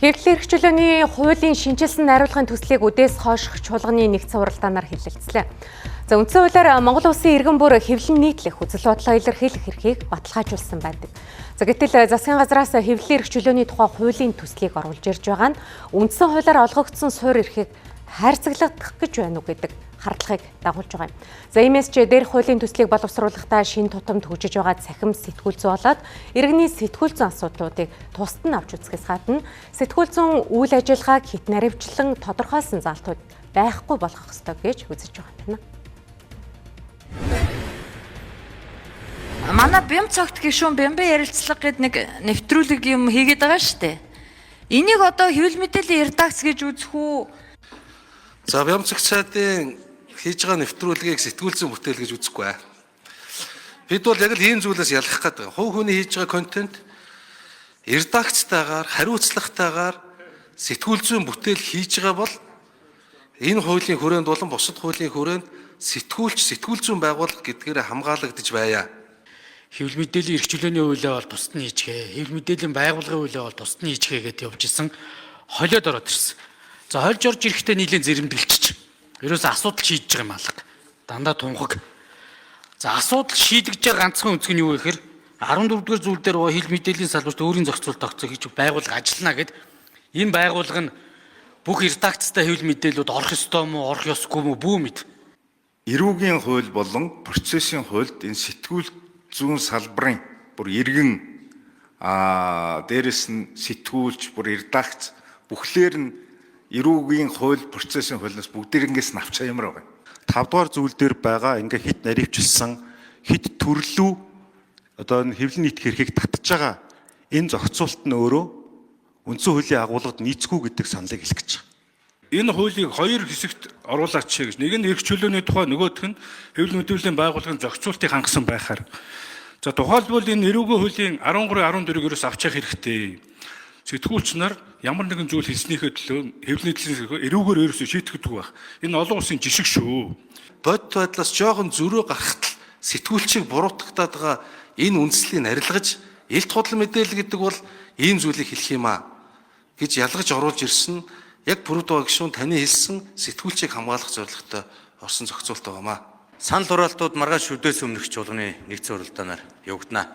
Хэвлэл эрх чөлөөний хуулийн шинэчилсэн найруулгын төслийг үдээс хойших чуулганы нэгдсэн уралдаанаар хэлэлцлээ. За, үндсэн хуулиар Монгол Улсын иргэн бүр хэвлэн нийтлэх, үзэл бодлоо илэрхийлэх эрхийг баталгаажуулсан байдаг. За, гэтэл засгийн газраас хэвлэл эрх чөлөөний тухай хуулийн төслийг оруулж ирж байгаа нь үндсэн хуулиар олгогдсон суурь эрхийг хайрцаглагдах гэж байна уу гэдэг хардлагыг дагуулж байгаа юм. За, иймээс ч дээрх хуулийн төслийг боловсруулахдаа шин тутамд хөгжиж байгаа цахим сэтгүүл зүй болоод иргэний сэтгүүл зүйн асуудлуудыг тусад нь авч үзэхээс гадна сэтгүүл зүйн үйл ажиллагааг хэт наривчлан тодорхойлсон заалтууд байхгүй болгох ёстой гэж үзэж байгаа юм байна. Манай Бям цогт гишүүн Бямбын ярилцлага гээд нэг нэвтрүүлэг юм хийгээд байгаа шүү дээ. Энийг одоо хэвлэл мэдээллийн редакц гэж үзэх үү? За, Бямцэг сайдын хийж байгаа нэвтрүүлгийг сэтгүүл зүйн бүтээл гэж үзэхгүй. Бид бол яг л ийм зүйлээс ялах гэдэг. Хувь хүний хийж байгаа контент редакцтайгаар, хариуцлагатайгаар сэтгүүл зүйн бүтээл хийж байгаа бол энэ хуулийн хүрээнд болон бусад хуулийн хүрээнд сэтгүүлч, сэтгүүл зүйн байгууллага гэдгээр хамгаалагдаж байя. Хэвлэл мэдээллийн эрх чөлөөний хуулиа бол тусад нь хийчихээ. Хэвлэл мэдээллийн байгууллагын хуулиа бол тусад нь хийчихээ гэдээ явж исэн. Холиод ороод ирсэн. За, хольж орж ирэхдээ нийлэн зэрэмдэглэчих. Ерөөсө асуудал шийдэж байгаа юм алга. Дандаа тунхаг. За, асуудал шийдэгж байгаа ганцхан өнцөг нь юу вэ гэхээр 14 дугаар зүйл дээр хэвлэл мэдээллийн салбарт өөрийн зохицуулалт тогтцоо хийж байгууллага ажиллана гэд энэ байгууллага нь бүх редакцтай хэвлэл мэдээлүүд орох ёстой мó, орох ёсгүй мó бүү мэд. Эрүүгийн хууль болон процессын хуульд энэ сэтгүүл зүйн салбарын бүр иргэн дээрэс нь сэтгүүлч, бүр редакц бүхлээр нь эрүүгийн хууль, процессын хуулиас бүгдээрнгээс нь авчаа ямар байгаа юм. 5 дугаар зүйл дээр байгаа ингээ хит наривчилсан хит төрлөө одоо энэ хэвлэл нийт хэрхийг татж байгаа энэ зохицуулт нь өөрөө үндсэн хуулийн агуулгад нийцгүй гэдэг саналыг хэлэх гэж байгаа. Энэ хуулийг хоёр хэсэгт оруулаач гэж. Нэг нь эрх чөлөөний тухай, нөгөөх нь хэвлэл мэдээллийн байгууллагын зохицуултыг хангасан байхаар. За, тухайлбал энэ эрүүгийн хуулийн 13 14-ийг ерөөс авчих хэрэгтэй. Сэтгүүлч нар ямар нэгэн зүйл хэлснийхээ төлөө хэвлэл нийтлэлийн эрүүгээр ерөөсөө шийтгэдэг байх. Энэ олон улсын жишг шүү. Бодит байдлаас жоохон зөрүү гарахт л сэтгүүлчийг буруутгатаад байгаа энэ үндслийг арилгаж, элт худал мэдээлэл гэдэг бол ийм зүйлийг хэлэх юм аа гэж ялгаж оруулж ирсэн яг Пүрүдва гишүүн таны хэлсэн сэтгүүлчийг хамгаалах зорилготой орсон зохицуулт байгаамаа. Санал хураалтууд маргааш шүдээс өмнөх чуулганы нэгдсэн уралдаанаар явагдана.